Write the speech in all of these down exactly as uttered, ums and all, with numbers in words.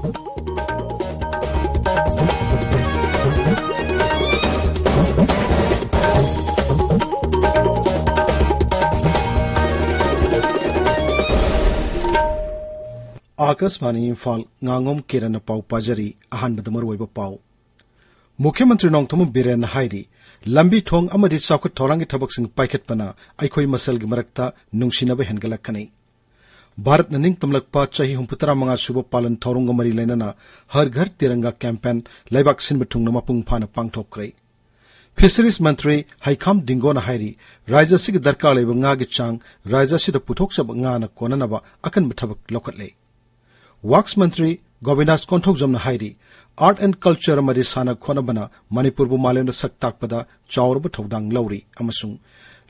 ꯑꯥꯀꯥꯁꯕꯥꯅꯤ ꯏꯝꯐꯥꯜ, ꯉꯥꯉꯣꯝ ꯀꯤꯔꯟꯅ ꯄꯥꯎ ꯄꯥꯖꯔꯤ꯫ ꯑꯍꯥꯟꯕꯗ ꯃꯔꯨꯑꯣꯏꯕ ꯄꯥꯎ꯫ ꯃꯨꯈ꯭ꯌ ꯃꯟꯇ꯭ꯔꯤ ꯅꯣꯡꯊꯣꯝꯕꯝ ꯕꯤꯔꯦꯟꯅ ꯍꯥꯏꯔꯤ, ꯂꯝꯕꯤ ꯊꯣꯡ ꯑꯃꯗꯤ ꯆꯥꯎꯈꯠ ꯊꯧꯔꯥꯡꯒꯤ ꯊꯕꯛꯁꯤꯡ ꯄꯥꯏꯈꯠꯄꯅ ꯑꯩꯈꯣꯏ ꯃꯁꯦꯜꯒꯤ ꯃꯔꯛꯇ ꯅꯨꯡꯁꯤꯅꯕ ꯍꯦꯟꯒꯠꯂꯛꯀꯅꯤ꯫ ꯚꯥꯔꯠꯅ ꯅꯤꯡꯇꯝꯂꯛꯄ ꯆꯍꯤ ꯍꯨꯝꯐꯨꯇꯔꯥ ꯃꯉꯥ ꯁꯨꯕ ꯄꯥꯂꯟ ꯊꯧꯔꯝꯒ ꯃꯔꯤ ꯂꯩꯅꯅ ꯍꯔ ꯘꯔ ꯇꯤꯔꯪꯒꯥ ꯀꯦꯝꯄꯦꯟ ꯂꯩꯕꯥꯛ ꯁꯤꯟꯕ ꯊꯨꯡꯅ ꯃꯄꯨꯡ ꯐꯥꯅ ꯄꯥꯡꯊꯣꯛꯈ꯭ꯔꯦ꯫ ꯐꯤꯁꯔꯤꯁ ꯃꯟꯇ꯭ꯔꯤ ꯍꯩꯈꯥꯝ ꯗꯤꯡꯒꯣꯅ ꯍꯥꯏꯔꯤ, ꯔꯥꯖ꯭ꯌ ꯑꯁꯤꯒꯤ ꯗꯔꯀꯥꯔ ꯂꯩꯕ ꯉꯥꯒꯤ ꯆꯥꯡ ꯔꯥꯖ꯭ꯌ ꯑꯁꯤꯗ ꯄꯨꯊꯣꯛꯆꯕ ꯉꯥꯅ ꯀꯣꯟꯅꯅꯕ ꯑꯀꯟꯕ ꯊꯕꯛ ꯂꯧꯈꯠꯂꯦ꯫ ꯋꯥꯛꯁ ꯃꯟꯇ꯭ꯔꯤ ꯒꯣꯕꯤꯟꯗꯥꯁ ꯀꯣꯟꯊꯧꯖꯝꯅ ꯍꯥꯏꯔꯤ, ꯑꯥꯔꯠ ꯑꯦꯟ ꯀꯜꯆꯔ ꯑꯃꯗꯤ ꯁꯥꯟꯅ ꯈꯣꯠꯅꯕꯅ ꯃꯅꯤꯄꯨꯔꯕꯨ ꯃꯥꯂꯦꯝꯗ ꯁꯛ ꯇꯥꯛꯄꯗ ꯆꯥꯎꯔꯕ ꯊꯧꯗꯥꯡ ꯂꯧꯔꯤ ꯑꯃꯁꯨꯡ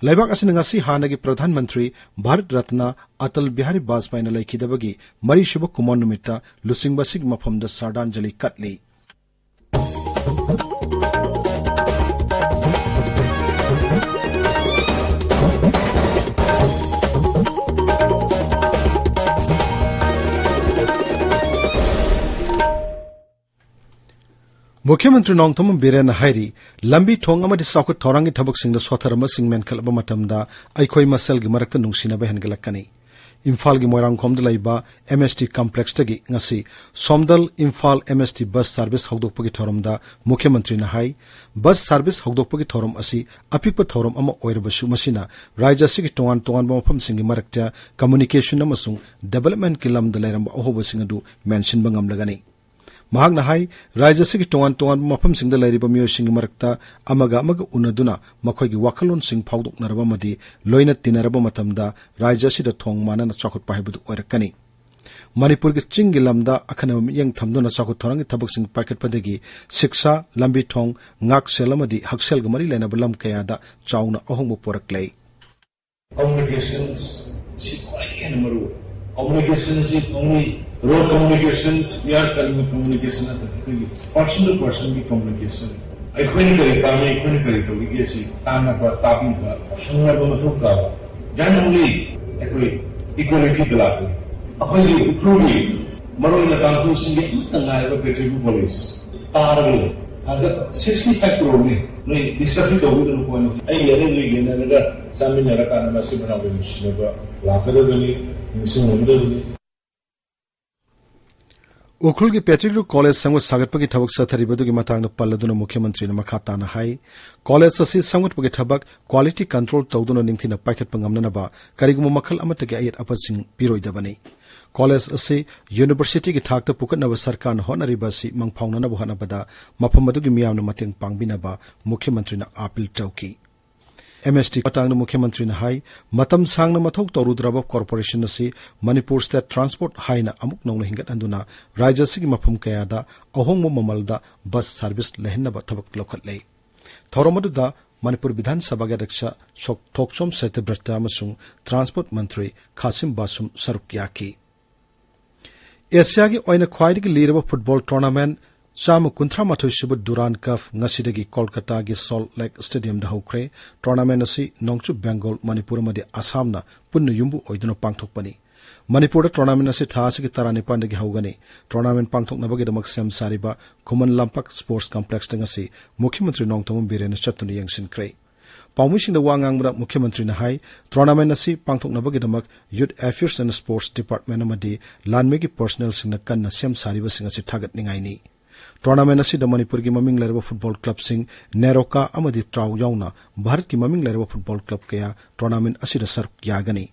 ꯂꯩꯕꯥꯛ ꯑꯁꯤꯅ ꯉꯁꯤ ꯍꯥꯟꯅꯒꯤ ꯄ꯭ꯔꯙꯥꯟ ꯃꯟꯇ꯭ꯔꯤ ꯚꯥꯔꯠ ꯔꯠꯅ ꯑꯇꯜ ꯕꯤꯍꯥꯔꯤ ꯕꯥꯖꯄꯥꯏꯅ ꯂꯩꯈꯤꯗꯕꯒꯤ ꯃꯔꯤꯁꯨꯕ ꯀꯨꯃꯣꯟ ꯅꯨꯃꯤꯠꯇ ꯂꯨꯆꯤꯡꯕ ꯑꯁꯤꯒꯤ ꯃꯐꯝꯗ ꯁ꯭ꯔꯗꯥꯟꯖꯂꯤ ꯀꯠꯂꯤ꯫ ꯃꯨꯈ꯭ꯌ ꯃꯟꯇ꯭ꯔꯤ ꯅꯣꯡꯊꯣꯝꯕꯝ ꯕꯤꯔꯦꯟꯅ ꯍꯥꯏꯔꯤ, ꯂꯝꯕꯤ ꯊꯣꯡ ꯑꯃꯗꯤ ꯆꯥꯎꯈꯠ ꯊꯧꯔꯥꯡꯒꯤ ꯊꯕꯛꯁꯤꯡꯗ ꯁꯣꯊꯔꯝꯕꯁꯤꯡ ꯃꯦꯟꯈꯠꯂꯕ ꯃꯇꯝꯗ ꯑꯩꯈꯣꯏ ꯃꯁꯦꯜꯒꯤ ꯃꯔꯛꯇ ꯅꯨꯡꯁꯤꯅꯕ ꯍꯦꯟꯒꯠꯂꯛꯀꯅꯤ꯫ ꯏꯝꯐꯥꯜꯒꯤ ꯃꯣꯏꯔꯥꯡꯈꯣꯝꯗ ꯂꯩꯕ ꯑꯦꯝ ꯑꯦꯁ ꯇꯤ ꯀꯝꯄ꯭ꯂꯦꯛꯁꯇꯒꯤ ꯉꯁꯤ ꯁꯣꯝꯗꯜ ꯏꯝꯐꯥꯜ ꯑꯦꯝ ꯑꯦꯁ ꯇꯤ ꯕꯁ ꯁꯥꯔꯚꯤꯁ ꯍꯧꯗꯣꯛꯄꯒꯤ ꯊꯧꯔꯝꯗ ꯃꯨꯈ꯭ꯌ ꯃꯟꯇ꯭ꯔꯤꯅ ꯍꯥꯏ, ꯕꯁ ꯁꯥꯔꯚꯤꯁ ꯍꯧꯗꯣꯛꯄꯒꯤ ꯊꯧꯔꯝ ꯑꯁꯤ ꯑꯄꯤꯛꯄ ꯊꯧꯔꯝ ꯑꯃ ꯑꯣꯏꯔꯕꯁꯨ ꯃꯁꯤꯅ ꯔꯥꯖ꯭ꯌ ꯑꯁꯤꯒꯤ ꯇꯣꯉꯥꯟ ꯇꯣꯉꯥꯟꯕ ꯃꯐꯝꯁꯤꯡꯒꯤ ꯃꯔꯛꯇ ꯀꯝꯃ꯭ꯌꯨꯅꯤꯀꯦꯁꯟ ꯑꯃꯁꯨꯡ ꯗꯦꯚꯂꯞꯃꯦꯟꯠꯀꯤ ꯂꯝꯗ ꯂꯩꯔꯝꯕ ꯑꯍꯣꯕꯁꯤꯡ ꯑꯗꯨ ꯃꯦꯟꯁꯤꯟꯕ ꯉꯝꯂꯒꯅꯤ꯫ ꯃꯍꯥꯛꯅ ꯍꯥꯏ, ꯔꯥꯖ꯭ꯌ ꯑꯁꯤꯒꯤ ꯇꯣꯉꯥꯟ ꯇꯣꯉꯥꯟꯕ ꯃꯐꯝꯁꯤꯡꯗ ꯂꯩꯔꯤꯕ ꯃꯤꯑꯣꯏꯁꯤꯡꯒꯤ ꯃꯔꯛꯇ ꯑꯃꯒ ꯑꯃꯒ ꯎꯅꯗꯨꯅ ꯃꯈꯣꯏꯒꯤ ꯋꯥꯈꯜꯂꯣꯟꯁꯤꯡ ꯐꯥꯎꯗꯣꯛꯅꯔꯕ ꯑꯃꯗꯤ ꯂꯣꯏꯅ ꯇꯤꯟꯅꯔꯕ ꯃꯇꯝꯗ ꯔꯥꯖ꯭ꯌ ꯑꯁꯤꯗ ꯊꯣꯡ ꯃꯥꯟꯅꯅ ꯆꯥꯎꯈꯠꯄ ꯍꯥꯏꯕꯗꯨ ꯑꯣꯏꯔꯛꯀꯅꯤ꯫ ꯃꯅꯤꯄꯨꯔꯒꯤ ꯆꯤꯡꯒꯤ ꯂꯝꯗ ꯑꯈꯟꯅꯕ ꯃꯤꯠꯌꯦꯡ ꯊꯝꯗꯨꯅ ꯆꯥꯎꯈꯠ ꯊꯧꯔꯥꯡꯒꯤ ꯊꯕꯛꯁꯤꯡ ꯄꯥꯏꯈꯠꯄꯗꯒꯤ ꯁꯤꯛꯁꯥ, ꯂꯝꯕꯤ ꯊꯣꯡ, ꯉꯥꯛꯁꯦꯜ ꯑꯃꯗꯤ ꯍꯛꯁꯦꯜꯒ ꯃꯔꯤ ꯂꯩꯅꯕ ꯂꯝ ꯀꯌꯥꯗ ꯆꯥꯎꯅ ꯑꯍꯣꯡꯕ ꯄꯨꯔꯛꯂꯦ꯫ Communications ꯁꯤ ꯈ꯭ꯋꯥꯏꯗꯒꯤ ꯍꯦꯟꯅ ꯃꯔꯨ ꯑꯣꯏ꯫ Communication ꯑꯁꯤ only road communication, air communication ꯅꯠꯇꯅ ꯑꯩꯈꯣꯏꯒꯤ person to personꯒꯤ communication, ꯑꯩꯈꯣꯏꯅ ꯀꯔꯤ ꯄꯥꯝꯃꯤ, ꯑꯩꯈꯣꯏꯅ ꯀꯔꯤ ꯇꯧꯔꯤꯒꯦ ꯁꯤ ꯇꯥꯟꯅꯕ, ꯇꯥꯕꯤꯕ, ꯍꯪꯅꯕ ꯃꯊꯧ ꯇꯥꯕ꯫ Then only ꯑꯩꯈꯣꯏ equalityꯗ ꯂꯥꯛꯀꯅꯤ꯫ ꯑꯩꯈꯣꯏꯒꯤ ꯎꯈ꯭ꯔꯨꯜꯒꯤ ꯃꯔꯨ ꯑꯣꯏꯅ ꯇꯥꯡꯈꯨꯜꯁꯤꯡꯒꯤ ꯑꯃꯠꯇ ꯉꯥꯏꯔꯕ ꯄꯦꯇ꯭ꯔꯤꯌꯣꯇꯤꯛ ꯀꯣꯂꯦꯖ ꯇꯥꯔꯒ ꯂꯩ꯫ ꯍꯟꯗꯛ sixty five crore ꯅꯤ꯫ ꯅꯣꯏ ꯗꯤꯁꯇꯔꯕ ꯇꯧꯕꯤꯒꯅꯨꯀꯣ꯫ ꯑꯩꯒꯤ ꯑꯔꯦꯝꯕ ꯌꯦꯟꯅꯔꯒ ꯆꯥꯃꯤꯟꯅꯔꯀꯥꯟꯗ ꯃꯁꯤ ꯃꯅꯥꯎꯒꯤ ꯅꯨꯡꯁꯤꯅꯕ ꯂꯥꯛꯀꯗꯕꯅꯤ, ꯅꯤꯡꯁꯤꯡꯍꯧꯒꯗꯕꯅꯤ꯫ ꯎꯈ꯭ꯔꯨꯜꯒꯤ ꯄꯦꯇ꯭ꯔꯤꯌꯣꯇꯤꯛ ꯀꯣꯂꯦꯖ ꯁꯦꯝꯒꯠ ꯁꯥꯒꯠꯄꯒꯤ ꯊꯕꯛ ꯆꯠꯊꯔꯤꯕꯗꯨꯒꯤ ꯃꯇꯥꯡꯗ ꯄꯜꯂꯗꯨꯅ ꯃꯨꯈ꯭ꯌꯃꯟꯇ꯭ꯔꯤꯅ ꯃꯈꯥ ꯇꯥꯅ ꯍꯥꯏ, ꯀꯣꯂꯦꯖ ꯑꯁꯤ ꯁꯦꯝꯒꯠꯄꯒꯤ ꯊꯕꯛ quality control ꯇꯧꯗꯨꯅ ꯅꯤꯡꯊꯤꯅ ꯄꯥꯏꯈꯠꯄ ꯉꯝꯅꯅꯕ ꯀꯔꯤꯒꯨꯝꯕ ꯃꯈꯜ ꯑꯃꯠꯇꯒꯤ ꯑꯌꯦꯠ ꯑꯄꯟꯁꯤꯡ ꯄꯤꯔꯣꯏꯗꯕꯅꯤ꯫ ꯀꯣꯂꯦꯖ ꯑꯁꯤ ꯌꯨꯅꯤꯚꯔꯁꯤꯇꯤꯒꯤ ꯊꯥꯛꯇ ꯄꯨꯈꯠꯅꯕ ꯁꯔꯀꯥꯔꯅ ꯍꯣꯠꯅꯔꯤꯕ ꯑꯁꯤ ꯃꯪꯐꯥꯎꯅꯅꯕ ꯍꯣꯠꯅꯕꯗ ꯃꯐꯝ ꯑꯗꯨꯒꯤ ꯃꯤꯌꯥꯝꯅ ꯃꯇꯦꯡ ꯄꯥꯡꯕꯤꯅꯕ ꯃꯨꯈ꯭ꯌꯃꯟꯇ꯭ꯔꯤꯅ ꯑꯥꯄꯤꯜ ꯇꯧꯈꯤ꯫ ꯑꯦꯝ ꯑꯦꯁ ꯇꯤ ꯃꯇꯥꯡꯗ ꯃꯨꯈ꯭ꯌꯃꯟꯇ꯭ꯔꯤꯅ ꯍꯥꯏ, ꯃꯇꯝ ꯁꯥꯡꯅ ꯃꯊꯧ ꯇꯧꯔꯨꯗ꯭ꯔꯕ ꯀꯣꯔꯄꯣꯔꯦꯁꯟ ꯑꯁꯤ ꯃꯅꯤꯄꯨꯔ ꯁ꯭ꯇꯦꯠ ꯇ꯭ꯔꯥꯟꯁꯄꯣꯔꯠ ꯍꯥꯏꯅ ꯑꯃꯨꯛ ꯅꯧꯅ ꯍꯤꯡꯒꯠꯍꯟꯗꯨꯅ ꯔꯥꯖ꯭ꯌ ꯑꯁꯤꯒꯤ ꯃꯐꯝ ꯀꯌꯥꯗ ꯑꯍꯣꯡꯕ ꯃꯃꯜꯗ ꯕꯁ ꯁꯥꯔꯚꯤꯁ ꯂꯩꯍꯟꯅꯕ ꯊꯕꯛ ꯂꯧꯈꯠꯂꯦ꯫ ꯊꯧꯔꯝ ꯑꯗꯨꯗ ꯃꯅꯤꯄꯨꯔ ꯕꯤꯙꯥꯟ ꯁꯚꯥꯒꯤ ꯑꯗ꯭ꯌꯛꯁ ꯁꯣꯛ-, ꯊꯣꯛꯆꯣꯝ ꯁꯇ꯭ꯌꯕ꯭ꯔꯇ ꯑꯃꯁꯨꯡ ꯇ꯭ꯔꯥꯟꯁꯄꯣꯔꯠ ꯃꯟꯇ꯭ꯔꯤ ꯈꯥꯁꯤꯝ ꯕꯥꯁꯨꯝ ꯁꯔꯨꯛ ꯌꯥꯈꯤ꯫ ꯑꯦꯁꯤꯌꯥꯒꯤ ꯑꯣꯏꯅ ꯈ꯭ꯋꯥꯏꯗꯒꯤ ꯂꯤꯔꯕ ꯐꯨꯠꯕꯣꯜ ꯇꯣꯔꯅꯥꯃꯦꯟꯠ ꯆꯥꯝꯃ ꯀꯨꯟꯊ꯭ꯔꯥ ꯃꯥꯊꯣꯏ ꯁꯨꯕ ꯗꯨꯔꯥꯟ ꯀꯞ ꯉꯁꯤꯗꯒꯤ ꯀꯣꯜꯀꯇꯥꯒꯤ ꯁꯣꯜꯠ ꯂꯦꯛ ꯁ꯭ꯇꯦꯗꯤꯌꯝꯗ ꯍꯧꯈ꯭ꯔꯦ꯫ ꯇꯣꯔꯅꯥꯃꯦꯟꯠ ꯑꯁꯤ ꯅꯣꯡꯆꯨꯞ ꯕꯦꯡꯒꯣꯜ, ꯃꯅꯤꯄꯨꯔ ꯑꯃꯗꯤ ꯑꯁꯥꯝꯅ ꯄꯨꯟꯅ ꯌꯨꯝꯕꯨ ꯑꯣꯏꯗꯨꯅ ꯄꯥꯡꯊꯣꯛꯄꯅꯤ꯫ ꯃꯅꯤꯄꯨꯔꯗ ꯇꯣꯔꯅꯥꯃꯦꯟꯠ ꯑꯁꯤ ꯊꯥ ꯑꯁꯤꯒꯤ ꯇꯔꯥꯅꯤꯄꯥꯟꯗꯒꯤ ꯍꯧꯒꯅꯤ꯫ ꯇꯣꯔꯅꯥꯃꯦꯟꯠ ꯄꯥꯡꯊꯣꯛꯅꯕꯒꯤꯗꯃꯛ ꯁꯦꯝ ꯁꯥꯔꯤꯕ ꯈꯨꯃꯟ ꯂꯝꯄꯥꯛ ꯁ꯭ꯄꯣꯔꯠꯁ ꯀꯝꯄ꯭ꯂꯦꯛꯁꯇ ꯉꯁꯤ ꯃꯨꯈ꯭ꯌꯃꯟꯇ꯭ꯔꯤ ꯅꯣꯡꯊꯣꯝꯕꯝ ꯕꯤꯔꯦꯟꯅ ꯆꯠꯇꯨꯅ ꯌꯦꯡꯁꯤꯟꯈ꯭ꯔꯦ꯫ ꯄꯥꯎꯃꯤꯁꯤꯡꯗ ꯋꯥ ꯉꯥꯡꯕꯗ ꯃꯨꯈ꯭ꯌꯃꯟꯇ꯭ꯔꯤꯅ ꯍꯥꯏ, ꯇꯣꯔꯅꯥꯃꯦꯟꯠ ꯑꯁꯤ ꯄꯥꯡꯊꯣꯛꯅꯕꯒꯤꯗꯃꯛ youth affairs and sports department ꯑꯃꯗꯤ ꯂꯥꯟꯃꯤꯒꯤ ꯄꯔꯁꯅꯦꯜꯁꯤꯡꯅ ꯀꯟꯅ ꯁꯦꯝ ꯁꯥꯔꯤꯕꯁꯤꯡ ꯑꯁꯤ ꯊꯥꯒꯠꯅꯤꯡꯉꯥꯏꯅꯤ꯫ ꯇꯣꯔꯅꯥꯃꯦꯟꯠ ꯑꯁꯤꯗ ꯃꯅꯤꯄꯨꯔꯒꯤ ꯃꯃꯤꯡ ꯂꯩꯔꯕ ꯐꯨꯠꯕꯣꯜ ꯀ꯭ꯂꯕꯁꯤꯡ ꯅꯦꯔꯣꯀꯥ ꯑꯃꯗꯤ ꯇ꯭ꯔꯥꯎ ꯌꯥꯎꯅ ꯚꯥꯔꯠꯀꯤ ꯃꯃꯤꯡ ꯂꯩꯔꯕ ꯐꯨꯠꯕꯣꯜ ꯀ꯭ꯂꯕ ꯀꯌꯥ ꯇꯣꯔꯅꯥꯃꯦꯟꯠ ꯑꯁꯤꯗ ꯁꯔꯨꯛ ꯌꯥꯒꯅꯤ꯫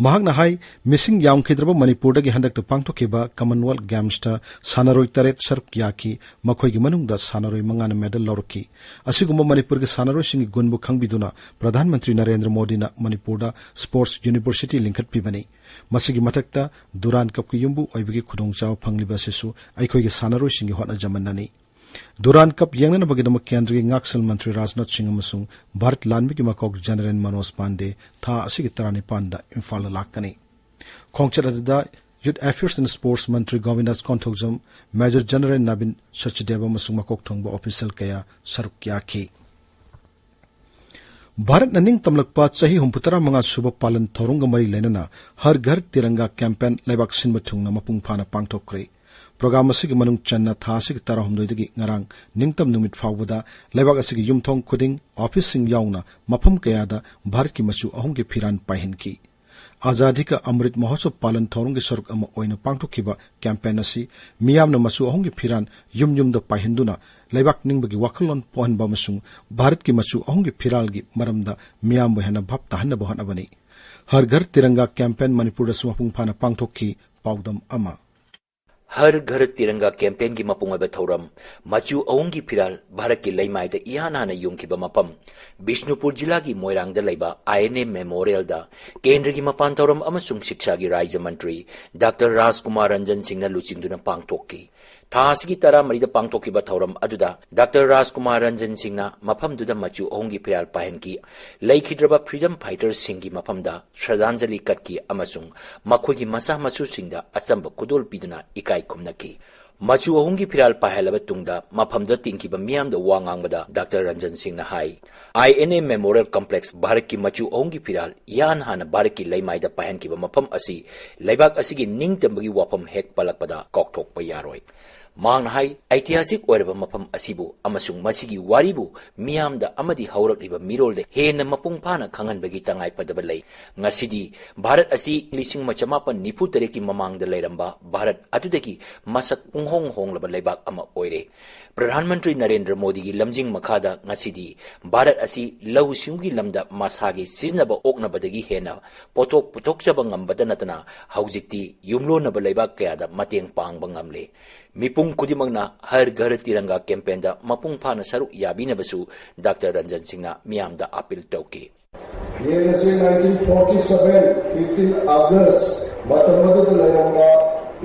ꯃꯍꯥꯛꯅ ꯍꯥꯏ, ꯃꯤꯁꯤꯡ ꯌꯥꯝꯈꯤꯗ꯭ꯔꯕ ꯃꯅꯤꯄꯨꯔꯗꯒꯤ ꯍꯟꯗꯛꯇ ꯄꯥꯡꯊꯣꯛꯈꯤꯕ ꯀꯃꯟꯋꯦꯜꯊ ꯒꯦꯝꯁꯇ ꯁꯥꯟꯅꯔꯣꯏ ꯇꯔꯦꯠ ꯁꯔꯨꯛ ꯌꯥꯈꯤ꯫ ꯃꯈꯣꯏꯒꯤ ꯃꯅꯨꯡꯗ ꯁꯥꯟꯅꯔꯣꯏ ꯃꯉꯥꯅ ꯃꯦꯗꯜ ꯂꯧꯔꯛꯈꯤ꯫ ꯑꯁꯤꯒꯨꯝꯕ ꯃꯅꯤꯄꯨꯔꯒꯤ ꯁꯥꯟꯅꯔꯣꯏꯁꯤꯡꯒꯤ ꯒꯨꯟꯕꯨ ꯈꯪꯕꯤꯗꯨꯅ ꯄ꯭ꯔꯙꯥꯟ ꯃꯟꯇ꯭ꯔꯤ ꯅꯔꯦꯟꯗ꯭ꯔ ꯃꯣꯗꯤꯅ ꯃꯅꯤꯄꯨꯔꯗ ꯁ꯭ꯄꯣꯔꯠꯁ ꯌꯨꯅꯤꯚꯔꯁꯤꯇꯤ ꯂꯤꯡꯈꯠꯄꯤꯕꯅꯤ꯫ ꯃꯁꯤꯒꯤ ꯃꯊꯛꯇ ꯗꯨꯔꯥꯟ ꯀꯞꯀꯤ ꯌꯨꯝꯕꯨ ꯑꯣꯏꯕꯒꯤ ꯈꯨꯗꯣꯡꯆꯥꯕ ꯐꯪꯂꯤꯕ ꯑꯁꯤꯁꯨ ꯑꯩꯈꯣꯏꯒꯤ ꯁꯥꯟꯅꯔꯣꯏꯁꯤꯡꯒꯤ ꯍꯣꯠꯅꯖꯃꯟꯅꯅꯤ꯫ ꯗꯨꯔꯥꯟ ꯀꯞ ꯌꯦꯡꯅꯅꯕꯒꯤꯗꯃꯛ ꯀꯦꯟꯗ꯭ꯔꯒꯤ ꯉꯥꯛꯁꯦꯜ ꯃꯟꯇ꯭ꯔꯤ ꯔꯥꯖꯅꯥꯊ ꯁꯤꯡ ꯑꯃꯁꯨꯡ ꯚꯥꯔꯠ ꯂꯥꯟꯃꯤꯒꯤ ꯃꯀꯣꯛ ꯖꯦꯅꯔꯦꯜ ꯃꯅꯣꯖ ꯄꯥꯟꯗꯦ ꯊꯥ ꯑꯁꯤꯒꯤ ꯇꯔꯥꯅꯤꯄꯥꯟꯗ ꯏꯝꯐꯥꯜꯗ ꯂꯥꯛꯀꯅꯤ꯫ ꯈꯣꯡꯆꯠ ꯑꯗꯨꯗ youth affairs and sports Mantri ꯒꯣꯕꯤꯟꯗꯥꯁ Konthoujam, major general ꯅꯕꯤꯟ ꯁꯆꯗꯦꯕ ꯑꯃꯁꯨꯡ ꯃꯀꯣꯛ ꯊꯣꯡꯕ ꯑꯣꯐꯤꯁꯤꯌꯦꯜ ꯀꯌꯥ ꯁꯔꯨꯛ ꯌꯥꯈꯤ꯫ ꯚꯥꯔꯠꯅ ꯅꯤꯡꯇꯝꯂꯛꯄ ꯆꯍꯤ ꯍꯨꯝꯐꯨꯇꯔꯥ ꯃꯉꯥ ꯁꯨꯕ ꯄꯥꯂꯟ ꯊꯧꯔꯝꯒ ꯃꯔꯤ ꯂꯩꯅꯅ ꯍꯔ ꯘꯔ ꯇꯤꯔꯪꯒꯥ ꯀꯦꯝꯄꯦꯟ ꯂꯩꯕꯥꯛ ꯁꯤꯟꯕ ꯊꯨꯡꯅ ꯃꯄꯨꯡ ꯐꯥꯅ ꯄꯥꯡꯊꯣꯛꯈ꯭ꯔꯦ꯫ ꯄ꯭ꯔꯣꯒ꯭ꯔꯥꯝ ꯑꯁꯤꯒꯤ ꯃꯅꯨꯡ ꯆꯟꯅ ꯊꯥ ꯑꯁꯤꯒꯤ ꯇꯔꯥꯍꯨꯝꯗꯣꯏꯗꯒꯤ ꯉꯔꯥꯡ ꯅꯤꯡꯇꯝ ꯅꯨꯃꯤꯠ ꯐꯥꯎꯕꯗ ꯂꯩꯕꯥꯛ ꯑꯁꯤꯒꯤ ꯌꯨꯝꯊꯣꯡ ꯈꯨꯗꯤꯡ, ꯑꯣꯐꯤꯁꯁꯤꯡ ꯌꯥꯎꯅ ꯃꯐꯝ ꯀꯌꯥꯗ ꯚꯥꯔꯠꯀꯤ ꯃꯆꯨ ꯑꯍꯨꯝꯒꯤ ꯐꯤꯔꯥꯜ ꯄꯥꯏꯍꯟꯈꯤ꯫ ꯑꯖꯥꯗꯤ ꯀꯥ ꯑꯃ꯭ꯔꯤꯠ ꯃꯍꯣꯠꯁꯕ ꯄꯥꯂꯟ ꯊꯧꯔꯝꯒꯤ ꯁꯔꯨꯛ ꯑꯃ ꯑꯣꯏꯅ ꯄꯥꯡꯊꯣꯛꯈꯤꯕ ꯀꯦꯝꯄꯦꯟ ꯑꯁꯤ ꯃꯤꯌꯥꯝꯅ ꯃꯆꯨ ꯑꯍꯨꯝꯒꯤ ꯐꯤꯔꯥꯜ ꯌꯨꯝ ꯌꯨꯝꯗ ꯄꯥꯏꯍꯟꯗꯨꯅ ꯂꯩꯕꯥꯛ ꯅꯤꯡꯕꯒꯤ ꯋꯥꯈꯜꯂꯣꯟ ꯄꯣꯛꯍꯟꯕ ꯑꯃꯁꯨꯡ ꯚꯥꯔꯠꯀꯤ ꯃꯆꯨ ꯑꯍꯨꯝꯒꯤ ꯐꯤꯔꯥꯜꯒꯤ ꯃꯔꯝꯗ ꯃꯤꯌꯥꯝꯕꯨ ꯍꯦꯟꯅ ꯚꯥꯞ ꯇꯥꯍꯟꯅꯕ ꯍꯣꯠꯅꯕꯅꯤ꯫ ꯍꯔ ꯘꯔ ꯇꯤꯔꯪꯒꯥ ꯀꯦꯝꯄꯦꯟ ꯃꯅꯤꯄꯨꯔꯗꯁꯨ ꯃꯄꯨꯡ ꯐꯥꯅ ꯄꯥꯡꯊꯣꯛꯈꯤ꯫ ꯄꯥꯎꯗꯝ ꯑꯃ꯫ ꯍꯔ ꯘꯔ ꯇꯤꯔꯪꯒꯥ ꯀꯦꯝꯄꯦꯟꯒꯤ ꯃꯄꯨꯡ ꯑꯣꯏꯕ ꯊꯧꯔꯝ ꯃꯆꯨ ꯑꯍꯨꯝꯒꯤ ꯐꯤꯔꯥꯜ ꯚꯥꯔꯠꯀꯤ ꯂꯩꯃꯥꯏꯗ ꯏꯍꯥꯟ ꯍꯥꯟꯅ ꯌꯨꯝꯈꯤꯕ ꯃꯐꯝ ꯕꯤꯁꯅꯨꯄꯨꯔ ꯖꯤꯂꯥꯒꯤ ꯃꯣꯏꯔꯥꯡꯗ ꯂꯩꯕ ꯑꯥꯏ ꯑꯦꯟ ꯑꯦ ꯃꯦꯃꯣꯔꯤꯌꯦꯜꯗ ꯀꯦꯟꯗ꯭ꯔꯒꯤ ꯃꯄꯥꯟ ꯊꯧꯔꯝ ꯑꯃꯁꯨꯡ ꯁꯤꯛꯁꯥꯒꯤ ꯔꯥꯖ꯭ꯌ ꯃꯟꯇ꯭ꯔꯤ ꯗꯥꯛꯇꯔ ꯔꯥꯖꯀꯨꯃꯥꯔ ꯔꯟꯖꯟ ꯁꯤꯡꯅ ꯂꯨꯆꯤꯡꯗꯨꯅ ꯄꯥꯡꯊꯣꯛꯈꯤ꯫ ꯊꯥ ꯑꯁꯤꯒꯤ ꯇꯔꯥꯃꯔꯤꯗ ꯄꯥꯡꯊꯣꯛꯈꯤꯕ ꯊꯧꯔꯝ ꯑꯗꯨꯗ ꯗꯥꯛꯇꯔ ꯔꯥꯖꯀꯨꯃꯥꯔ ꯔꯟꯖꯟ ꯁꯤꯡꯅ ꯃꯐꯝꯗꯨꯗ ꯃꯆꯨ ꯑꯍꯨꯝꯒꯤ ꯐꯤꯔꯥꯜ ꯄꯥꯏꯍꯟꯈꯤ꯫ ꯂꯩꯈꯤꯗ꯭ꯔꯕ ꯐ꯭ꯔꯤꯗꯝ ꯐꯥꯏꯇꯔꯁꯤꯡꯒꯤ ꯃꯐꯝꯗ ꯁ꯭ꯔꯗꯥꯟꯖꯂꯤ ꯀꯠꯈꯤ ꯑꯃꯁꯨꯡ ꯃꯈꯣꯏꯒꯤ ꯃꯆꯥ ꯃꯁꯨꯁꯤꯡꯗ ꯑꯆꯝꯕ ꯈꯨꯗꯣꯜ ꯄꯤꯗꯨꯅ ꯏꯀꯥꯏ ꯈꯨꯝꯅꯈꯤ꯫ ꯃꯆꯨ ꯑꯍꯨꯝꯒꯤ ꯐꯤꯔꯥꯜ ꯄꯥꯏꯍꯜꯂꯕ ꯇꯨꯡꯗ ꯃꯐꯝꯗ ꯇꯤꯟꯈꯤꯕ ꯃꯤꯌꯥꯝꯗ ꯋꯥ ꯉꯥꯡꯕꯗ ꯗꯥꯛꯇꯔ ꯔꯟꯖꯟ ꯁꯤꯡꯅ ꯍꯥꯏ, ꯑꯥꯏ ꯑꯦꯟ ꯑꯦ ꯃꯦꯃꯣꯔꯤꯌꯦꯜ ꯀꯝꯄ꯭ꯂꯦꯛꯁ ꯚꯥꯔꯠꯀꯤ ꯃꯆꯨ ꯑꯍꯨꯝꯒꯤ ꯐꯤꯔꯥꯜ ꯏꯍꯥꯟ ꯍꯥꯟꯅ ꯚꯥꯔꯠꯀꯤ ꯂꯩꯃꯥꯏꯗ ꯄꯥꯏꯍꯟꯈꯤꯕ ꯃꯐꯝ ꯑꯁꯤ ꯂꯩꯕꯥꯛ ꯑꯁꯤꯒꯤ ꯅꯤꯡꯇꯝꯕꯒꯤ ꯋꯥꯐꯝ ꯍꯦꯛ ꯄꯜꯂꯛꯄꯗ ꯀꯥꯎꯊꯣꯛꯄ ꯌꯥꯔꯣꯏ꯫ ꯃꯍꯥꯛꯅ ꯍꯥꯏ, ꯑꯩꯇꯤꯍꯥꯁꯤꯛ ꯑꯣꯏꯔꯕ ꯃꯐꯝ ꯑꯁꯤꯕꯨ ꯑꯃꯁꯨꯡ ꯃꯁꯤꯒꯤ ꯋꯥꯔꯤꯕꯨ ꯃꯤꯌꯥꯝꯗ ꯑꯃꯗꯤ ꯍꯧꯔꯛꯂꯤꯕ ꯃꯤꯔꯣꯜꯗ ꯍꯦꯟꯅ ꯃꯄꯨꯡ ꯐꯥꯅ ꯈꯪꯍꯟꯕꯒꯤ ꯇꯉꯥꯏ ꯐꯗꯕ ꯂꯩ꯫ ꯉꯁꯤꯗꯤ ꯚꯥꯔꯠ ꯑꯁꯤ ꯂꯤꯁꯤꯡ ꯑꯃ ꯆꯃꯥꯄꯟ ꯅꯤꯐꯨ ꯇꯔꯦꯠꯀꯤ ꯃꯃꯥꯡꯗ ꯂꯩꯔꯝꯕ ꯚꯥꯔꯠ ꯑꯗꯨꯗꯒꯤ ꯃꯁꯛ ꯄꯨꯡꯍꯣꯡ ꯍꯣꯡꯂꯕ ꯂꯩꯕꯥꯛ ꯑꯃ ꯑꯣꯏꯔꯦ꯫ ꯄ꯭ꯔꯙꯥꯟ ꯃꯟꯇ꯭ꯔꯤ ꯅꯔꯦꯟꯗ꯭ꯔ ꯃꯣꯗꯤꯒꯤ ꯂꯝꯖꯤꯡ ꯃꯈꯥꯗ ꯉꯁꯤꯗꯤ ꯚꯥꯔꯠ ꯑꯁꯤ ꯂꯧꯎ ꯁꯤꯡꯎꯒꯤ ꯂꯝꯗ ꯃꯁꯥꯒꯤ ꯁꯤꯖꯤꯟꯅꯕ ꯑꯣꯛꯅꯕꯗꯒꯤ ꯍꯦꯟꯅ ꯄꯣꯠꯊꯣꯛ ꯄꯨꯊꯣꯛꯆꯕ ꯉꯝꯕꯗ ꯅꯠꯇꯅ ꯍꯧꯖꯤꯛꯇꯤ ꯌꯨꯝꯂꯣꯟꯅꯕ ꯂꯩꯕꯥꯛ ꯀꯌꯥꯗ ꯃꯇꯦꯡ ꯄꯥꯡꯕ ꯉꯝꯂꯦ꯫ ꯃꯤꯄꯨꯝ ꯈꯨꯗꯤꯡꯃꯛꯅ ꯍꯔ ꯘꯔ ꯇꯤꯔꯪꯒꯥ ꯀꯦꯝꯄꯦꯟꯗ ꯃꯄꯨꯡ ꯐꯥꯅ ꯁꯔꯨꯛ ꯌꯥꯕꯤꯅꯕꯁꯨ ꯗꯥꯛꯇꯔ ꯔꯟꯖꯟ ꯁꯤꯡꯅ ꯃꯤꯌꯥꯝꯗ ꯑꯥꯄꯤꯜ ꯇꯧꯈꯤ꯫ ꯌꯦꯡꯉꯁꯤ, nineteen forty seven, fifteen August ꯃꯇꯝ ꯑꯗꯨꯗ ꯂꯩꯔꯝꯕ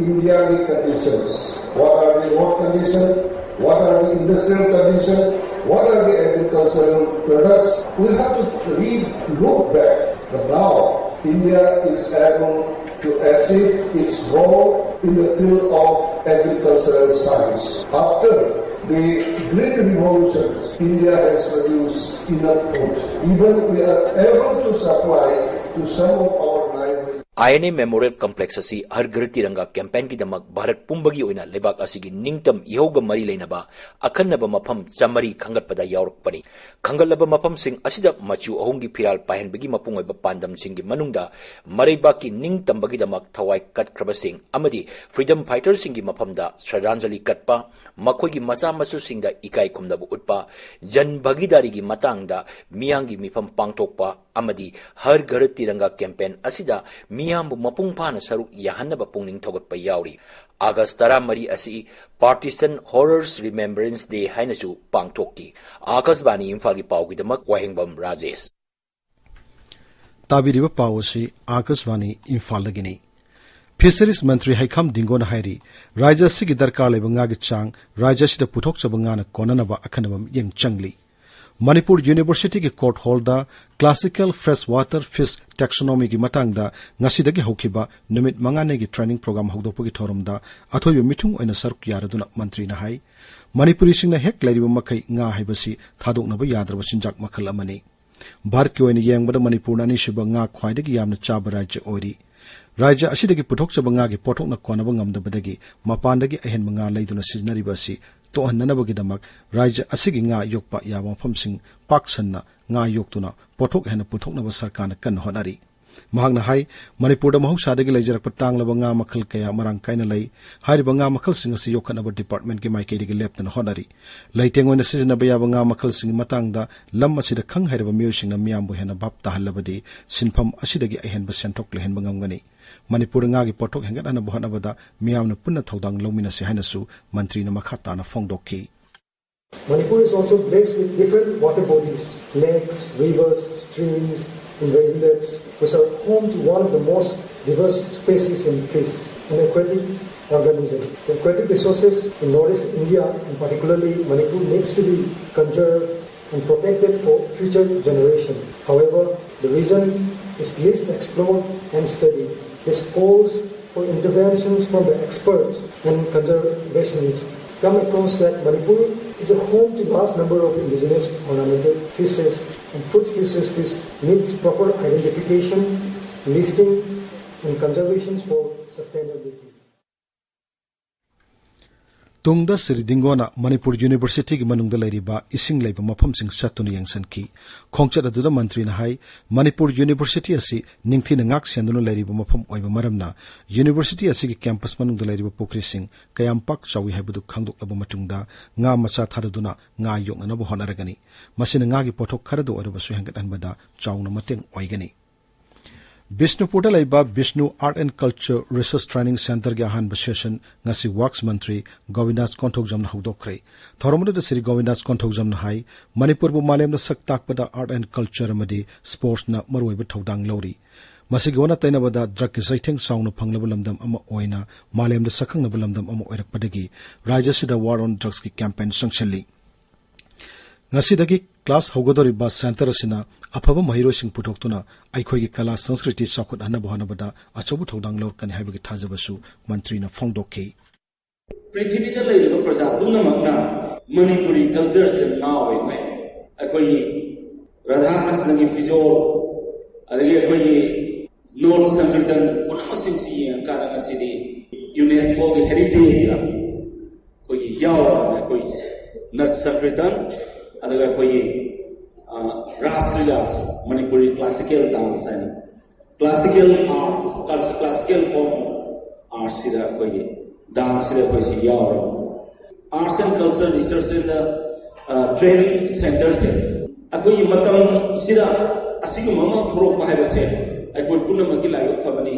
ꯏꯟꯗꯤꯌꯥꯒꯤ conditions. What are the road condition? What are the industrial condition? What are the agricultural products? We have to read, look back. But now, India is able to achieve its goal in the field of agricultural science. After The Green Revolution, India has produced enough food. Even we are able to supply to some of our neighboring. I N A memorial complex ꯑꯁꯤ ꯍꯔ ꯘꯔ ꯇꯤꯔꯪꯒꯥ ꯀꯦꯝꯄꯦꯟꯒꯤꯗꯃꯛ ꯚꯥꯔꯠ ꯄꯨꯝꯕꯒꯤ ꯑꯣꯏꯅ ꯂꯩꯕꯥꯛ ꯑꯁꯤꯒꯤ ꯅꯤꯡꯇꯝ ꯏꯍꯧꯒ ꯃꯔꯤ ꯂꯩꯅꯕ ꯑꯈꯟꯅꯕ ꯃꯐꯝ ꯆꯥꯃꯔꯤ ꯈꯟꯒꯠꯄꯗ ꯌꯥꯎꯔꯛꯄꯅꯤ꯫ ꯈꯟꯒꯠꯂꯕ ꯃꯐꯝꯁꯤꯡ ꯑꯁꯤꯗ ꯃꯆꯨ ꯑꯍꯨꯝꯒꯤ ꯐꯤꯔꯥꯜ ꯄꯥꯏꯍꯟꯕꯒꯤ ꯃꯄꯨꯡ ꯑꯣꯏꯕ ꯄꯥꯟꯗꯝꯁꯤꯡꯒꯤ ꯃꯅꯨꯡꯗ ꯃꯔꯩꯕꯥꯛꯀꯤ ꯅꯤꯡꯇꯝꯕꯒꯤꯗꯃꯛ ꯊꯋꯥꯏ ꯀꯠꯈ꯭ꯔꯕꯁꯤꯡ ꯑꯃꯗꯤ ꯐ꯭ꯔꯤꯗꯝ ꯐꯥꯏꯇꯔꯁꯤꯡꯒꯤ ꯃꯐꯝꯗ ꯁ꯭ꯔꯗꯥꯟꯖꯂꯤ ꯀꯠꯄ, ꯃꯈꯣꯏꯒꯤ ꯃꯆꯥ ꯃꯁꯨꯁꯤꯡꯗ ꯏꯀꯥꯏ ꯈꯨꯝꯅꯕ ꯎꯠꯄ, ꯖꯟ ꯚꯥꯒꯤꯗꯥꯔꯤꯒꯤ ꯃꯇꯥꯡꯗ ꯃꯤꯌꯥꯝꯒꯤ ꯃꯤꯐꯝ ꯄꯥꯡꯊꯣꯛꯄ ꯑꯃꯗꯤ ꯍꯔ ꯘꯔ ꯇꯤꯔꯪꯒꯥ ꯀꯦꯝꯄꯦꯟ ꯑꯁꯤꯗ ꯃꯤꯌꯥꯝꯕꯨ ꯃꯄꯨꯡ ꯐꯥꯅ ꯁꯔꯨꯛ ꯌꯥꯍꯟꯅꯕ ꯄꯨꯛꯅꯤꯡ ꯊꯧꯒꯠꯄ ꯌꯥꯎꯔꯤ꯫ ꯑꯥꯒꯁ ꯇꯔꯥꯃꯔꯤ ꯑꯁꯤ Partition Horrors Remembrance Day ꯍꯥꯏꯅꯁꯨ ꯄꯥꯡꯊꯣꯛꯈꯤ꯫ ꯑꯥꯀꯥꯁꯕꯥꯅꯤ ꯏꯝꯐꯥꯜꯒꯤ ꯄꯥꯎꯒꯤꯗꯃꯛ ꯋꯥꯍꯦꯡꯕꯝ ꯔꯥꯖꯦꯁ꯫ ꯇꯥꯕꯤꯔꯤꯕ ꯄꯥꯎ ꯑꯁꯤ ꯑꯥꯀꯥꯁꯕꯥꯅꯤ ꯏꯝꯐꯥꯜꯗꯒꯤꯅꯤ꯫ ꯐꯤꯁꯔꯤꯁ ꯃꯟꯇ꯭ꯔꯤ ꯍꯩꯈꯥꯝ ꯗꯤꯡꯒꯣꯅ ꯍꯥꯏꯔꯤ, ꯔꯥꯖ꯭ꯌ ꯑꯁꯤꯒꯤ ꯗꯔꯀꯥꯔ ꯂꯩꯕ ꯉꯥꯒꯤ ꯆꯥꯡ ꯔꯥꯖ꯭ꯌ ꯑꯁꯤꯗ ꯄꯨꯊꯣꯛꯆꯕ ꯉꯥꯅ ꯀꯣꯟꯅꯅꯕ ꯑꯈꯟꯅꯕ ꯃꯤꯠꯌꯦꯡ ꯆꯪꯂꯤ꯫ ꯃꯅꯤꯄꯨꯔ ꯌꯨꯅꯤꯚꯔꯁꯤꯇꯤꯒꯤ ꯀꯣꯔꯠ ꯍꯣꯜꯗ Classical Freshwater Fish Taxonomyꯒꯤ ꯃꯇꯥꯡꯗ ꯉꯁꯤꯗꯒꯤ ꯍꯧꯈꯤꯕ ꯅꯨꯃꯤꯠ ꯃꯉꯥꯅꯤꯒꯤ ꯇ꯭ꯔꯦꯅꯤꯡ ꯄ꯭ꯔꯣꯒ꯭ꯔꯥꯝ ꯍꯧꯗꯣꯛꯄꯒꯤ ꯊꯧꯔꯝꯗ ꯑꯊꯣꯏꯕ ꯃꯤꯊꯨꯡ ꯑꯣꯏꯅ ꯁꯔꯨꯛ ꯌꯥꯔꯗꯨꯅ ꯃꯟꯇ꯭ꯔꯤꯅ ꯍꯥꯏ, ꯃꯅꯤꯄꯨꯔꯤꯁꯤꯡꯅ ꯍꯦꯛ ꯂꯩꯔꯤꯕ ꯃꯈꯩ ꯉꯥ ꯍꯥꯏꯕꯁꯤ ꯊꯥꯗꯣꯛꯅꯕ ꯌꯥꯗ꯭ꯔꯕ ꯆꯤꯟꯖꯥꯛ ꯃꯈꯜ ꯑꯃꯅꯤ꯫ ꯚꯥꯔꯠꯀꯤ ꯑꯣꯏꯅ ꯌꯦꯡꯕꯗ ꯃꯅꯤꯄꯨꯔꯅ ꯑꯅꯤꯁꯨꯕ ꯉꯥ ꯈ꯭ꯋꯥꯏꯗꯒꯤ ꯌꯥꯝꯅ ꯆꯥꯕ ꯔꯥꯖ꯭ꯌ ꯑꯣꯏꯔꯤ꯫ ꯔꯥꯖ꯭ꯌ ꯑꯁꯤꯗꯒꯤ ꯄꯨꯊꯣꯛꯆꯕ ꯉꯥꯒꯤ ꯄꯣꯠꯊꯣꯛꯅ ꯀꯣꯟꯅꯕ ꯉꯝꯗꯕꯗꯒꯤ ꯃꯄꯥꯟꯗꯒꯤ ꯑꯍꯦꯟꯕ ꯉꯥ ꯂꯩꯗꯨꯅ ꯁꯤꯖꯤꯟꯅꯔꯤꯕ ꯑꯁꯤ ꯇꯣꯛꯍꯟꯅꯅꯕꯒꯤꯗꯃꯛ ꯔꯥꯖ꯭ꯌ ꯑꯁꯤꯒꯤ ꯉꯥ ꯌꯣꯛꯄ ꯌꯥꯕ ꯃꯐꯝꯁꯤꯡ ꯄꯥꯛ ꯁꯟꯅ ꯉꯥ ꯌꯣꯛꯇꯨꯅ ꯄꯣꯠꯊꯣꯛ ꯍꯦꯟꯅ ꯄꯨꯊꯣꯛꯅꯕ ꯁꯔꯀꯥꯔꯅ ꯀꯟꯅ ꯍꯣꯠꯅꯔꯤ꯫ ꯃꯍꯥꯛꯅ ꯍꯥꯏ, ꯃꯅꯤꯄꯨꯔꯗ ꯃꯍꯧꯁꯥꯗꯒꯤ ꯂꯩꯖꯔꯛꯄ ꯇꯥꯡꯂꯕ ꯉꯥ ꯃꯈꯜ ꯀꯌꯥ ꯃꯔꯥꯡ ꯀꯥꯏꯅ ꯂꯩ꯫ ꯍꯥꯏꯔꯤꯕ ꯉꯥ ꯃꯈꯜꯁꯤꯡ ꯑꯁꯤ ꯌꯣꯛꯈꯠꯅꯕ ꯗꯤꯄꯥꯔꯠꯃꯦꯟꯠꯀꯤ ꯃꯥꯏꯀꯩꯗꯒꯤ ꯂꯦꯞꯇꯅ ꯍꯣꯠꯅꯔꯤ꯫ ꯂꯩꯇꯦꯡ ꯑꯣꯏꯅ ꯁꯤꯖꯤꯟꯅꯕ ꯌꯥꯕ ꯉꯥ ꯃꯈꯜꯁꯤꯡꯒꯤ ꯃꯇꯥꯡꯗ ꯂꯝ ꯑꯁꯤꯗ ꯈꯪ ꯍꯩꯔꯕ ꯃꯤꯑꯣꯏꯁꯤꯡꯅ ꯃꯤꯌꯥꯝꯕꯨ ꯍꯦꯟꯅ ꯚꯥꯞ ꯇꯥꯍꯜꯂꯕꯗꯤ ꯁꯤꯟꯐꯝ ꯑꯁꯤꯗꯒꯤ ꯑꯍꯦꯟꯕ ꯁꯦꯟꯊꯣꯛ ꯂꯩꯍꯟꯕ ꯉꯝꯒꯅꯤ꯫ ꯃꯅꯤꯄꯨꯔꯗ ꯉꯥꯒꯤ ꯄꯣꯠꯊꯣꯛ ꯍꯦꯟꯒꯠꯍꯟꯅꯕ ꯍꯣꯠꯅꯕꯗ ꯃꯤꯌꯥꯝꯅ ꯄꯨꯟꯅ ꯊꯧꯗꯥꯡ ꯂꯧꯃꯤꯟꯅꯁꯤ ꯍꯥꯏꯅꯁꯨ ꯃꯟꯇ꯭ꯔꯤꯅ ꯃꯈꯥ ꯇꯥꯅ ꯐꯣꯡꯗꯣꯛꯈꯤ꯫ Manipur is also blessed with different water bodies, lakes, rivers, streams, and rivulets, which are home to one of the most diverse species in fish and aquatic organisms. The aquatic resources in northeast India, and particularly Manipur, needs to be conserved and protected for future generation. However, the region is least explored and studied. This calls for interventions from the experts and conservationists come across that Manipur is a home to vast number of indigenous ornamental fishes, and food fishes fish needs proper identification, listing, and conservation for sustainability. ꯇꯨꯡꯗ ꯁ꯭ꯔꯤ ꯗꯤꯡꯒꯣꯅ ꯃꯅꯤꯄꯨꯔ ꯌꯨꯅꯤꯚꯔꯁꯤꯇꯤꯒꯤ ꯃꯅꯨꯡꯗ ꯂꯩꯔꯤꯕ ꯏꯁꯤꯡ ꯂꯩꯕ ꯃꯐꯝꯁꯤꯡ ꯆꯠꯇꯨꯅ ꯌꯦꯡꯁꯤꯟꯈꯤ꯫ ꯈꯣꯡꯆꯠ ꯑꯗꯨꯗ ꯃꯟꯇ꯭ꯔꯤꯅ ꯍꯥꯏ, ꯃꯅꯤꯄꯨꯔ ꯌꯨꯅꯤꯚꯔꯁꯤꯇꯤ ꯑꯁꯤ ꯅꯤꯡꯊꯤꯅ ꯉꯥꯛ ꯁꯦꯟꯗꯨꯅ ꯂꯩꯔꯤꯕ ꯃꯐꯝ ꯑꯣꯏꯕ ꯃꯔꯝꯅ ꯌꯨꯅꯤꯚꯔꯁꯤꯇꯤ ꯑꯁꯤꯒꯤ ꯀꯦꯝꯄꯁ ꯃꯅꯨꯡꯗ ꯂꯩꯔꯤꯕ ꯄꯨꯈ꯭ꯔꯤꯁꯤꯡ ꯀꯌꯥꯝ ꯄꯥꯛ ꯆꯥꯎꯏ ꯍꯥꯏꯕꯗꯨ ꯈꯪꯗꯣꯛꯂꯕ ꯃꯇꯨꯡꯗ ꯉꯥ ꯃꯆꯥ ꯊꯥꯗꯗꯨꯅ ꯉꯥ ꯌꯣꯛꯅꯅꯕ ꯍꯣꯠꯅꯔꯒꯅꯤ꯫ ꯃꯁꯤꯅ ꯉꯥꯒꯤ ꯄꯣꯠꯊꯣꯛ ꯈꯔꯗ ꯑꯣꯏꯔꯕꯁꯨ ꯍꯦꯟꯒꯠꯍꯟꯕꯗ ꯆꯥꯎꯅ ꯃꯇꯦꯡ ꯑꯣꯏꯒꯅꯤ꯫ ꯕꯤꯁꯅꯨꯄꯨꯔꯗ ꯂꯩꯕ Bishnu Art and Culture Research Training Centreꯒꯤ ꯑꯍꯥꯟꯕ ꯁꯦꯁꯟ ꯉꯁꯤ ꯋꯥꯛꯁ ꯃꯟꯇ꯭ꯔꯤ ꯒꯣꯕꯤꯟꯗꯥꯁ ꯀꯣꯟꯊꯧꯖꯝꯅ ꯍꯧꯗꯣꯛꯈ꯭ꯔꯦ꯫ ꯊꯧꯔꯝ ꯑꯗꯨꯗ ꯁ꯭ꯔꯤ ꯒꯣꯕꯤꯟꯗꯥꯁ ꯀꯣꯟꯊꯧꯖꯝꯅ ꯍꯥꯏ, ꯃꯅꯤꯄꯨꯔꯕꯨ ꯃꯥꯂꯦꯝꯗ ꯁꯛ ꯇꯥꯛꯄꯗ art and culture ꯑꯃꯗꯤ sportsꯅ ꯃꯔꯨꯑꯣꯏꯕ ꯊꯧꯗꯥꯡ ꯂꯧꯔꯤ꯫ ꯃꯁꯤꯒꯤ ꯑꯣꯟꯅ ꯇꯩꯅꯕꯗ drugꯀꯤ ꯆꯩꯊꯦꯡ ꯆꯥꯎꯅ ꯐꯪꯂꯕ ꯂꯝꯗꯝ ꯑꯃ ꯑꯣꯏꯅ ꯃꯥꯂꯦꯝꯗ ꯁꯛꯈꯪꯅꯕ ꯂꯝꯗꯝ ꯑꯃ ꯑꯣꯏꯔꯛꯄꯗꯒꯤ ꯔꯥꯖ꯭ꯌꯁꯤꯗ War on Drugsꯀꯤ campaign ꯆꯪꯁꯤꯜꯂꯤ꯫ ꯉꯁꯤꯗꯒꯤ ꯀ꯭ꯂꯥꯁ ꯍꯧꯒꯗꯧꯔꯤꯕ ꯁꯦꯟꯇꯔ ꯑꯁꯤꯅ ꯑꯐꯕ ꯃꯍꯩꯔꯣꯏꯁꯤꯡ ꯄꯨꯊꯣꯛꯇꯨꯅ ꯑꯩꯈꯣꯏꯒꯤ ꯀꯂꯥ ꯁꯪꯁꯀ꯭ꯔꯤꯇꯤ ꯆꯥꯎꯈꯠꯍꯟꯅꯕ ꯍꯣꯠꯅꯕꯗ ꯑꯆꯧꯕ ꯊꯧꯗꯥꯡ ꯂꯧꯔꯛꯀꯅꯤ ꯍꯥꯏꯕꯒꯤ ꯊꯥꯖꯕꯁꯨ ꯃꯟꯇ꯭ꯔꯤꯅ ꯐꯣꯡꯗꯣꯛꯈꯤ꯫ ꯄ꯭ꯔꯤꯊꯤꯕꯤꯗ ꯂꯩꯔꯤꯕ ꯄ꯭ꯔꯖꯥ ꯄꯨꯝꯅꯃꯛꯅ ꯃꯅꯤꯄꯨꯔꯤ cultureꯁꯤꯗ ꯉꯥꯎꯔꯦ꯫ ꯑꯩꯈꯣꯏꯒꯤ ꯔꯥꯙꯥ ꯀ꯭ꯔꯤꯁꯅꯒꯤ ꯐꯤꯖꯣꯜ, ꯑꯗꯒꯤ ꯑꯩꯈꯣꯏꯒꯤ ꯅꯣꯠ ꯁꯪꯀꯤꯔꯇꯟ ꯄꯨꯝꯅꯃꯛꯁꯤꯡꯁꯤ ꯌꯦꯡꯉꯀꯥꯟꯗ ꯉꯁꯤꯗꯤ UNESCOꯒꯤ heritageꯇ ꯑꯩꯈꯣꯏꯒꯤ ꯌꯥꯎꯔꯕꯅꯤ꯫ ꯑꯩꯈꯣꯏꯒꯤ ꯅꯠ ꯁꯪꯀꯤꯔꯇꯟ, ꯑꯗꯨꯒ ꯑꯩꯈꯣꯏꯒꯤ ꯔꯥꯁ ꯂꯤꯂꯥꯁꯤ, ꯃꯅꯤꯄꯨꯔꯤ classical dance ꯍꯥꯏꯅ classical arts, classical form artsꯁꯤꯗ ꯑꯩꯈꯣꯏꯒꯤ danceꯁꯤꯗ ꯑꯩꯈꯣꯏꯁꯤ ꯌꯥꯎꯔꯦ꯫ Arts and Culture Research and Training Centreꯁꯦ ꯑꯩꯈꯣꯏꯒꯤ ꯃꯇꯝꯁꯤꯗ ꯑꯁꯤꯒꯨꯝꯕ ꯑꯃ ꯊꯣꯛꯂꯛꯄ ꯍꯥꯏꯕꯁꯦ ꯑꯩꯈꯣꯏ ꯄꯨꯝꯅꯃꯛꯀꯤ ꯂꯥꯏꯕꯛ ꯐꯕꯅꯤ꯫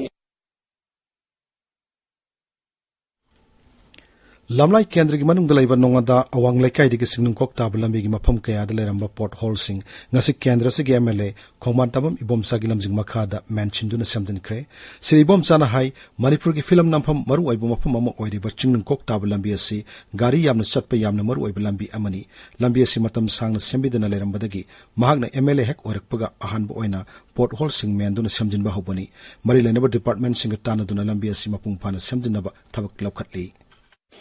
ꯂꯝꯂꯥꯏ ꯀꯦꯟꯗ꯭ꯔꯒꯤ ꯃꯅꯨꯡꯗ ꯂꯩꯕ ꯅꯣꯉꯥꯗꯥ ꯑꯋꯥꯡ ꯂꯩꯀꯥꯏꯗꯒꯤ ꯆꯤꯡꯅꯨꯡꯀꯣꯛ ꯇꯥꯕ ꯂꯝꯕꯤꯒꯤ ꯃꯐꯝ ꯀꯌꯥꯗ ꯂꯩꯔꯝꯕ pothole ꯁꯤꯡ ꯉꯁꯤ ꯀꯦꯟꯗ꯭ꯔ ꯑꯁꯤꯒꯤ MLA ꯈꯣꯡꯕꯥꯟ ꯇꯥꯕꯝ ꯏꯕꯣꯝꯆꯥꯒꯤ ꯂꯝꯖꯤꯡ ꯃꯈꯥꯗ ꯃꯦꯟꯁꯤꯟꯗꯨꯅ ꯁꯦꯝꯖꯤꯟꯈ꯭ꯔꯦ꯫ ꯁ꯭ꯔꯤ ꯏꯕꯣꯝꯆꯥꯅ ꯍꯥꯏ, ꯃꯅꯤꯄꯨꯔꯒꯤ film ꯅꯝꯐꯝ ꯃꯔꯨ ꯑꯣꯏꯕ ꯃꯐꯝ ꯑꯃ ꯑꯣꯏꯔꯤꯕ ꯆꯤꯡꯅꯨꯡꯀꯣꯛ ꯇꯥꯕ ꯂꯝꯕꯤ ꯑꯁꯤ ꯒꯥꯔꯤ ꯌꯥꯝꯅ ꯆꯠꯄ ꯌꯥꯝꯅ ꯃꯔꯨ ꯑꯣꯏꯕ ꯂꯝꯕꯤ ꯑꯃꯅꯤ꯫ ꯂꯝꯕꯤ ꯑꯁꯤ ꯃꯇꯝ ꯁꯥꯡꯅ ꯁꯦꯝꯕꯤꯗꯅ ꯂꯩꯔꯝꯕꯗꯒꯤ ꯃꯍꯥꯛꯅ MLA ꯍꯦꯛ ꯑꯣꯏꯔꯛꯄꯒ ꯑꯍꯥꯟꯕ ꯑꯣꯏꯅ pothole ꯁꯤꯡ ꯃꯦꯟꯗꯨꯅ ꯁꯦꯝꯖꯤꯟꯕ ꯍꯧꯕꯅꯤ꯫ ꯃꯔꯤ ꯂꯩꯅꯕ department ꯁꯤꯡꯒ ꯇꯥꯟꯅꯗꯨꯅ ꯂꯝꯕꯤ ꯑꯁꯤ ꯃꯄꯨꯡ ꯐꯥꯅ ꯁꯦꯝꯖꯤꯟꯅꯕ ꯊꯕꯛ ꯂꯧꯈꯠꯂꯤ꯫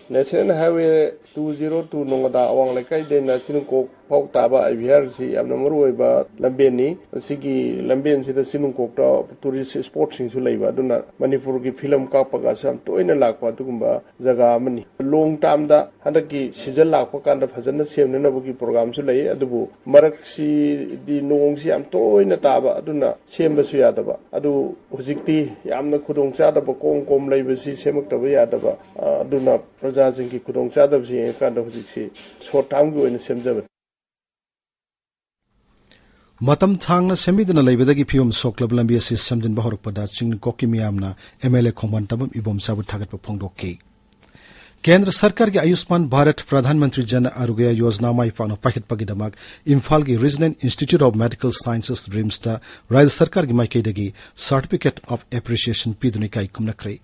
National Highway two zero two ꯅꯣꯡꯉꯥꯗꯥ ꯑꯋꯥꯡ ꯂꯩꯀꯥꯏꯗꯩꯅ ꯆꯤꯡꯅꯨꯡꯀꯣꯛ ꯐꯥꯎ ꯇꯥꯕ ꯑꯥꯏ ꯚꯤ ꯑꯥꯔ ꯑꯁꯤ ꯌꯥꯝꯅ ꯃꯔꯨ ꯑꯣꯏꯕ ꯂꯝꯕꯦꯟꯅꯤ꯫ ꯃꯁꯤꯒꯤ ꯂꯝꯕꯦꯟꯁꯤꯗ ꯆꯤꯡꯅꯨꯡꯀꯣꯛꯇ ꯇꯨꯔꯤꯁ ꯏꯁꯄꯣꯠꯁꯤꯡꯁꯨ ꯂꯩꯕ, ꯑꯗꯨꯅ ꯃꯅꯤꯄꯨꯔꯒꯤ ꯐꯤꯂꯝ ꯀꯥꯞꯄꯒꯁꯨ ꯌꯥꯝ ꯇꯣꯏꯅ ꯂꯥꯛꯄ ꯑꯗꯨꯒꯨꯝꯕ ꯖꯒꯥ ꯑꯃꯅꯤ꯫ ꯂꯣꯡ ꯇꯥꯝꯗ ꯍꯟꯗꯛꯀꯤ ꯁꯤꯖꯟ ꯂꯥꯛꯄ ꯀꯥꯟꯗ ꯐꯖꯅ ꯁꯦꯝꯅꯅꯕꯒꯤ ꯄ꯭ꯔꯣꯒ꯭ꯔꯥꯝꯁꯨ ꯂꯩ, ꯑꯗꯨꯕꯨ ꯃꯔꯛꯁꯤꯗꯤ ꯅꯣꯡꯁꯤ ꯌꯥꯝ ꯇꯣꯏꯅ ꯇꯥꯕ, ꯑꯗꯨꯅ ꯁꯦꯝꯕꯁꯨ ꯌꯥꯗꯕ꯫ ꯑꯗꯨ ꯍꯧꯖꯤꯛꯇꯤ ꯌꯥꯝꯅ ꯈꯨꯗꯣꯡꯆꯥꯗꯕ ꯀꯣꯝ ꯀꯣꯝ ꯂꯩꯕꯁꯤ ꯁꯦꯝꯃꯛꯇꯕ ꯌꯥꯗꯕ, ꯑ, ꯑꯗꯨꯅ ꯄ꯭ꯔꯖꯥꯁꯤꯡꯒꯤ ꯈꯨꯗꯣꯡꯆꯥꯗꯕꯁꯤ ꯌꯦꯡꯉꯀꯥꯟꯗ ꯍꯧꯖꯤꯛꯁꯤ ꯁꯣꯔꯠ ꯇꯥꯔꯝꯒꯤ ꯑꯣꯏꯅ ꯁꯦꯝꯖꯕꯅꯤ꯫ ꯃꯇꯝ ꯁꯥꯡꯅ ꯁꯦꯝꯕꯤꯗꯅ ꯂꯩꯕꯗꯒꯤ ꯐꯤꯕꯝ ꯁꯣꯛꯂꯕ ꯂꯝꯕꯤ ꯑꯁꯤ ꯁꯦꯝꯖꯤꯟꯕ ꯍꯧꯔꯛꯄꯗ ꯆꯤꯡꯅꯨꯡꯀꯣꯛꯀꯤ ꯃꯤꯌꯥꯝꯅ ꯑꯦꯝ ꯑꯦꯜ ꯑꯦ ꯈꯣꯡꯕꯥꯟ ꯇꯝꯕꯝ ꯏꯕꯣꯝꯆꯥꯕꯨ ꯊꯥꯒꯠꯄ ꯐꯣꯡꯗꯣꯛꯈꯤ꯫ ꯀꯦꯟꯗ꯭ꯔ ꯁꯔꯀꯥꯔꯒꯤ ꯑꯌꯨꯁꯃꯥꯟ ꯚꯥꯔꯠ ꯄ꯭ꯔꯙꯥꯟ ꯃꯟꯇ꯭ꯔꯤ ꯖꯟ ꯑꯔꯣꯒ꯭ꯌ ꯌꯣꯖꯅꯥ ꯃꯥꯏ ꯄꯥꯛꯅ ꯄꯥꯏꯈꯠꯄꯒꯤꯗꯃꯛ ꯏꯝꯐꯥꯜꯒꯤ regional institute of medical sciences, ꯔꯤꯝꯁꯇ ꯔꯥꯖ꯭ꯌ ꯁꯔꯀꯥꯔꯒꯤ ꯃꯥꯏꯀꯩꯗꯒꯤ ꯁꯥꯔꯇꯤꯐꯤꯀꯦꯠ ꯑꯣꯐ ꯑꯦꯄ꯭ꯔꯤꯁꯤꯌꯦꯁꯟ ꯄꯤꯗꯨꯅ ꯏꯀꯥꯏ ꯈꯨꯝꯅꯈ꯭ꯔꯦ꯫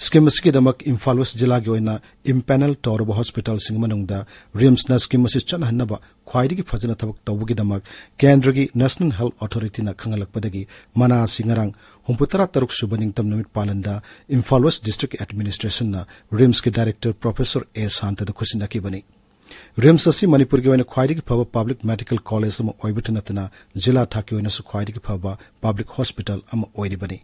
ꯁ꯭ꯀꯤꯝ ꯑꯁꯤꯒꯤꯗꯃꯛ ꯏꯝꯐꯥꯜ ꯋꯦꯁ ꯖꯤꯂꯥꯒꯤ ꯑꯣꯏꯅ ꯏꯝꯄꯦꯅꯦꯜ ꯇꯧꯔꯕ ꯍꯣꯁꯄꯤꯇꯥꯜꯁꯤꯡ ꯃꯅꯨꯡꯗ ꯔꯤꯝꯁꯅ ꯁ꯭ꯀꯤꯝ ꯑꯁꯤ ꯆꯠꯅꯍꯟꯅꯕ ꯈ꯭ꯋꯥꯏꯗꯒꯤ ꯐꯖꯅ ꯊꯕꯛ ꯇꯧꯕꯒꯤꯗꯃꯛ ꯀꯦꯟꯗ꯭ꯔꯒꯤ ꯅꯦꯁꯅꯦꯜ ꯍꯦꯜꯊ ꯑꯣꯊꯣꯔꯤꯇꯤꯅ ꯈꯪꯍꯜꯂꯛꯄꯗꯒꯤ ꯃꯅꯥ ꯑꯁꯤ ꯉꯔꯥꯡ ꯍꯨꯝꯐꯨꯇꯔꯥ ꯇꯔꯨꯛ ꯁꯨꯕ ꯅꯤꯡꯊꯝ ꯅꯨꯃꯤꯠ ꯄꯥꯂꯟꯗ ꯏꯝꯐꯥꯜ ꯋꯦꯁ ꯗꯤꯁꯇ꯭ꯔꯤꯛ ꯑꯦꯗꯃꯤꯅꯤꯁꯇ꯭ꯔꯦꯁꯟꯅ ꯔꯤꯝꯁꯀꯤ ꯗꯥꯏꯔꯦꯛꯇꯔ ꯄ꯭ꯔꯣꯐꯦꯁꯔ ꯑꯦ ꯁꯥꯟꯇꯗ ꯈꯨꯠꯁꯤꯟꯅꯈꯤꯕꯅꯤ꯫ ꯔꯤꯝꯁ ꯑꯁꯤ ꯃꯅꯤꯄꯨꯔꯒꯤ ꯑꯣꯏꯅ ꯈ꯭ꯋꯥꯏꯗꯒꯤ ꯐꯕ ꯄꯕ꯭ꯂꯤꯛ ꯃꯦꯗꯤꯀꯦꯜ ꯀꯣꯂꯦꯖ ꯑꯃ ꯑꯣꯏꯕꯇ ꯅꯠꯇꯅ ꯖꯤꯂꯥ ꯊꯥꯛꯀꯤ ꯑꯣꯏꯅꯁꯨ ꯈ꯭ꯋꯥꯏꯗꯒꯤ ꯐꯕ ꯄꯕ꯭ꯂꯤꯛ ꯍꯣꯁꯄꯤꯇꯥꯜ ꯑꯃ ꯑꯣꯏꯔꯤꯕꯅꯤ꯫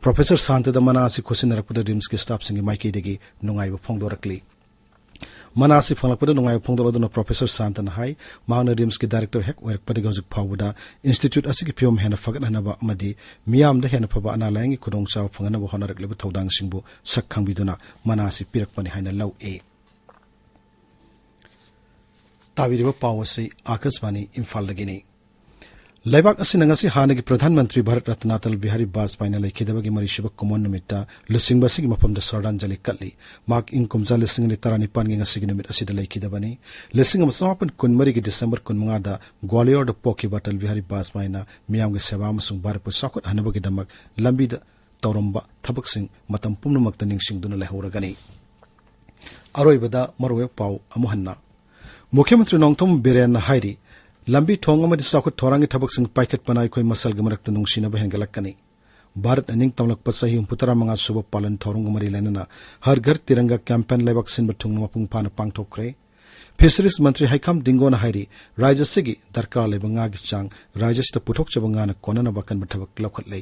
ꯄ꯭ꯔꯣꯐꯦꯁꯔ ꯁꯥꯟꯇꯗ ꯃꯅꯥ ꯑꯁꯤ ꯈꯨꯠꯁꯤꯟꯅꯔꯛꯄꯗ ꯔꯤꯝꯁꯀꯤ ꯁ꯭ꯇꯥꯐꯁꯤꯡꯒꯤ ꯃꯥꯏꯀꯩꯗꯒꯤ ꯅꯨꯡꯉꯥꯏꯕ ꯐꯣꯡꯗꯣꯔꯛꯂꯤ꯫ ꯃꯅꯥ ꯑꯁꯤ ꯐꯪꯂꯛꯄꯗ ꯅꯨꯡꯉꯥꯏꯕ ꯐꯣꯡꯗꯣꯛꯂꯗꯨꯅ ꯄ꯭ꯔꯣꯐꯦꯁꯔ ꯁꯥꯟꯇꯅ ꯍꯥꯏ, ꯃꯍꯥꯛꯅ ꯔꯤꯝꯁꯀꯤ ꯗꯥꯏꯔꯦꯛꯇꯔ ꯍꯦꯛ ꯑꯣꯏꯔꯛꯄꯗꯒꯤ ꯍꯧꯖꯤꯛ ꯐꯥꯎꯕꯗ ꯏꯟꯁꯇꯤꯇ꯭ꯌꯨꯠ ꯑꯁꯤꯒꯤ ꯐꯤꯕꯝ ꯍꯦꯟꯅ ꯐꯒꯠꯍꯟꯅꯕ ꯑꯃꯗꯤ ꯃꯤꯌꯥꯝꯗ ꯍꯦꯟꯅ ꯐꯕ ꯑꯅꯥ ꯂꯥꯌꯦꯡꯒꯤ ꯈꯨꯗꯣꯡꯆꯥꯕ ꯐꯪꯍꯟꯅꯕ ꯍꯣꯠꯅꯔꯛꯂꯤꯕ ꯊꯧꯗꯥꯡꯁꯤꯡꯕꯨ ꯁꯛ ꯈꯪꯕꯤꯗꯨꯅ ꯃꯅꯥ ꯑꯁꯤ ꯄꯤꯔꯛꯄꯅꯤ ꯍꯥꯏꯅ ꯂꯧꯏ꯫ ꯇꯥꯕꯤꯔꯤꯕ ꯄꯥꯎ ꯑꯁꯤ ꯑꯥꯀꯥꯁꯕꯥꯅꯤ ꯏꯝꯐꯥꯜꯗꯒꯤꯅꯤ꯫ ꯂꯩꯕꯥꯛ ꯑꯁꯤꯅ ꯉꯁꯤ ꯍꯥꯟꯅꯒꯤ ꯄ꯭ꯔꯙꯥꯟ ꯃꯟꯇ꯭ꯔꯤ ꯚꯥꯔꯠ ꯔꯠꯅ ꯑꯇꯜ ꯕꯤꯍꯥꯔꯤ ꯕꯥꯖꯄꯥꯏꯅ ꯂꯩꯈꯤꯗꯕꯒꯤ ꯃꯔꯤꯁꯨꯕ ꯀꯨꯝꯑꯣꯟ ꯅꯨꯃꯤꯠꯇ ꯂꯨꯆꯤꯡꯕ ꯑꯁꯤꯒꯤ ꯃꯐꯝꯗ ꯁ꯭ꯔꯗꯥꯟꯖꯂꯤ ꯀꯠꯂꯤ꯫ ꯃꯍꯥꯛ ꯏꯪ ꯀꯨꯝꯖꯥ ꯂꯤꯁꯤꯡ ꯑꯅꯤ ꯇꯔꯥꯅꯤꯄꯥꯟꯒꯤ ꯉꯁꯤꯒꯤ ꯅꯨꯃꯤꯠ ꯑꯁꯤꯗ ꯂꯩꯈꯤꯗꯕꯅꯤ꯫ ꯂꯤꯁꯤꯡ ꯑꯃ ꯆꯃꯥꯄꯟ ꯀꯨꯟꯃꯔꯤꯒꯤ ꯗꯤꯁꯦꯝꯕꯔ ꯀꯨꯟꯃꯉꯥꯗ ꯒ꯭ꯋꯥꯂꯤꯌꯣꯔꯗ ꯄꯣꯛꯈꯤꯕ ꯑꯇꯜ ꯕꯤꯍꯥꯔꯤ ꯕꯥꯖꯄꯥꯏꯅ ꯃꯤꯌꯥꯝꯒꯤ ꯁꯦꯕꯥ ꯑꯃꯁꯨꯡ ꯚꯥꯔꯠꯄꯨ ꯆꯥꯎꯈꯠꯍꯟꯅꯕꯒꯤꯗꯃꯛ ꯂꯝꯕꯤꯗ ꯇꯧꯔꯝꯕ ꯊꯕꯛꯁꯤꯡ ꯃꯇꯝ ꯄꯨꯝꯅꯃꯛꯇ ꯅꯤꯡꯁꯤꯡꯗꯨꯅ ꯂꯩꯍꯧꯔꯒꯅꯤ꯫ ꯑꯔꯣꯏꯕꯗ ꯃꯔꯨꯑꯣꯏꯕ ꯄꯥꯎ ꯑꯃꯨꯛ ꯍꯟꯅ꯫ ꯃꯨꯈ꯭ꯌ ꯃꯟꯇ꯭ꯔꯤ ꯅꯣꯡꯊꯣꯝ ꯕꯤꯔꯦꯟꯅ ꯍꯥꯏꯔꯤ, ꯂꯝꯕꯤ ꯊꯣꯡ ꯑꯃꯗꯤ ꯆꯥꯎꯈꯠ ꯊꯧꯔꯥꯡꯒꯤ ꯊꯕꯛꯁꯤꯡ ꯄꯥꯏꯈꯠꯄꯅ ꯑꯩꯈꯣꯏ ꯃꯁꯦꯜꯒꯤ ꯃꯔꯛꯇ ꯅꯨꯡꯁꯤꯅꯕ ꯍꯦꯟꯒꯠꯂꯛꯀꯅꯤ꯫ ꯚꯥꯔꯠꯅ ꯅꯤꯡꯇꯝꯂꯛꯄ ꯆꯍꯤ ꯍꯨꯝꯐꯨꯇꯔꯥ ꯃꯉꯥ ꯁꯨꯕ ꯄꯥꯂꯟ ꯊꯧꯔꯝꯒ ꯃꯔꯤ ꯂꯩꯅꯅ ꯍꯔ ꯘꯔ ꯇꯤꯔꯪꯒꯥ ꯀꯦꯝꯄꯦꯟ ꯂꯩꯕꯥꯛ ꯁꯤꯟꯕ ꯊꯨꯡꯅ ꯃꯄꯨꯡ ꯐꯥꯅ ꯄꯥꯡꯊꯣꯛꯈ꯭ꯔꯦ꯫ ꯐꯤꯁꯔꯤꯁ ꯃꯟꯇ꯭ꯔꯤ ꯍꯩꯈꯥꯝ ꯗꯤꯡꯒꯣꯅ ꯍꯥꯏꯔꯤ, ꯔꯥꯖ꯭ꯌ ꯑꯁꯤꯒꯤ ꯗꯔꯀꯥꯔ ꯂꯩꯕ ꯉꯥꯒꯤ ꯆꯥꯡ ꯔꯥꯖ꯭ꯌ ꯑꯁꯤꯗ ꯄꯨꯊꯣꯛꯆꯕ ꯉꯥꯅ ꯀꯣꯟꯅꯅꯕ ꯑꯀꯟꯕ ꯊꯕꯛ ꯂꯧꯈꯠꯂꯦ꯫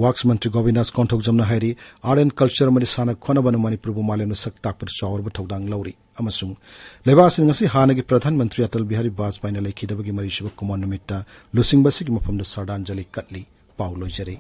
ꯋꯥꯛꯁ ꯃꯟꯇ꯭ꯔꯤ ꯒꯣꯕꯤꯟꯗꯥꯁ ꯀꯣꯟꯊꯧꯖꯝꯅ ꯍꯥꯏꯔꯤ, ꯑꯥꯔꯠ ꯑꯦꯟ ꯀꯜꯆꯔ ꯑꯃꯗꯤ ꯁꯥꯟꯅ ꯈꯣꯠꯅꯕꯅ ꯃꯅꯤꯄꯨꯔꯕꯨ ꯃꯥꯂꯦꯝꯗ ꯁꯛ ꯇꯥꯛꯄꯗ ꯆꯥꯎꯔꯕ ꯊꯧꯗꯥꯡ ꯂꯧꯔꯤ ꯑꯃꯁꯨꯡ ꯂꯩꯕꯥꯛ ꯑꯁꯤꯅ ꯉꯁꯤ ꯍꯥꯟꯅꯒꯤ ꯄ꯭ꯔꯙꯥꯟ ꯃꯟꯇ꯭ꯔꯤ ꯑꯇꯜ ꯕꯤꯍꯥꯔꯤ ꯕꯥꯖꯄꯥꯏꯅ ꯂꯩꯈꯤꯗꯕꯒꯤ ꯃꯔꯤꯁꯨꯕ ꯀꯨꯝꯑꯣꯟ ꯅꯨꯃꯤꯠꯇ ꯂꯨꯆꯤꯡꯕ ꯑꯁꯤꯒꯤ ꯃꯐꯝꯗ ꯁ꯭ꯔꯗꯥꯟꯖꯂꯤ ꯀꯠꯂꯤ꯫ ꯄꯥꯎ ꯂꯣꯏꯖꯔꯦ꯫